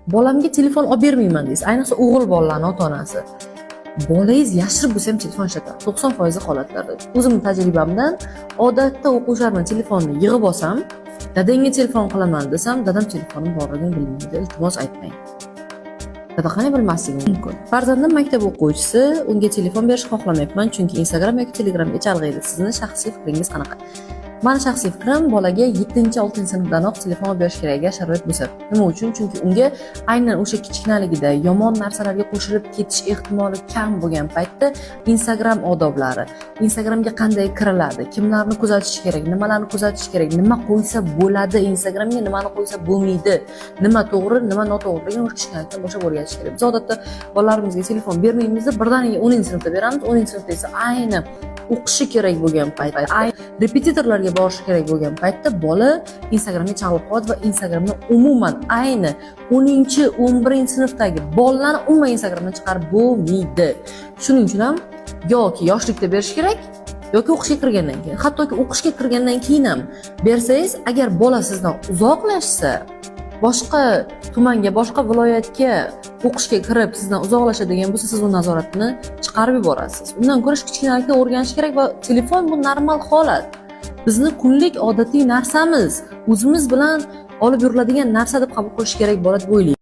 Bolamga telefon olib bermayman deysiz, ayniqsa o'g'il bolalarni ota onasi. Bolangiz yashirib bo'lsa ham telefon ishlatadi 90 foizi holatlarda. O'zimni tajribamdan, odatda o'quvchilar bilan telefonni yig'ib olsam, "Dadangga telefon qilaman", desam, "Dadam telefonim borligini bilmaydi, iltimos, aytmang". Dada qanday bilmasligi mumkin? Farzandim maktab o'quvchisi, unga telefon berishni xohlamayapman, chunki Instagram yoki Telegramga chalg'iydi. Sizni shaxsiy fikringiz qanaqa? Mani shaxsiy fikrim, bolaga yettinchi, oltinchi sinfdanoq telefon olib berish kerak, agar sharoit bo'lsa. Nima uchun? Chunki unga aynan o'sha kichkinaligida, yomon narsalarga qo'shilib ketish ehtimoli kam bo'lgan paytda Instagram odoblari, Instagramga qanday kiriladi, kimlarni kuzatish kerak, nimalarni kuzatish kerak, nima qo'ysa bo'ladi Instagramga, nimani qo'ysa bo'lmaydi, nima to'g'ri, nima noto'g'riligini o'sha kichkinalikdan boshlab o'rgatish kerak. Biz odatda bolalarimizga telefon bermaymizda, birdaniga 10-sinfda beramiz. 10-sinfda esa ayni o'qishi kerak bo'lgan payt, ayni repetitorlarga borishi kerak bo'lgan paytda bola Instagramga chalg'ib qoladi va Instagramni umuman, ayni 10-, 11-sinfdagi bolalarni umuman Instagramdan chiqarib bo'lmaydi. Shuning uchun ham yoki yoshlikda berish kerak, yoki o'qishga kirgandan keyin. Hattoki o'qishga kirgandan keyin ham bersangiz, agar bola sizdan uzoqlashsa, boshqa tumanga, boshqa viloyatga o'qishga kirib, sizdan uzoqlashadigan bo'lsa, siz u nazoratni chiqarib yuborasiz. Undan ko'ra shu kichkinalikdan o'rganish kerak va telefon bu normal holat, bizni kunlik odatiy narsamiz, o'zimiz bilan olib yuriladigan narsa deb qabul qilish kerak bola deb o'ylayman.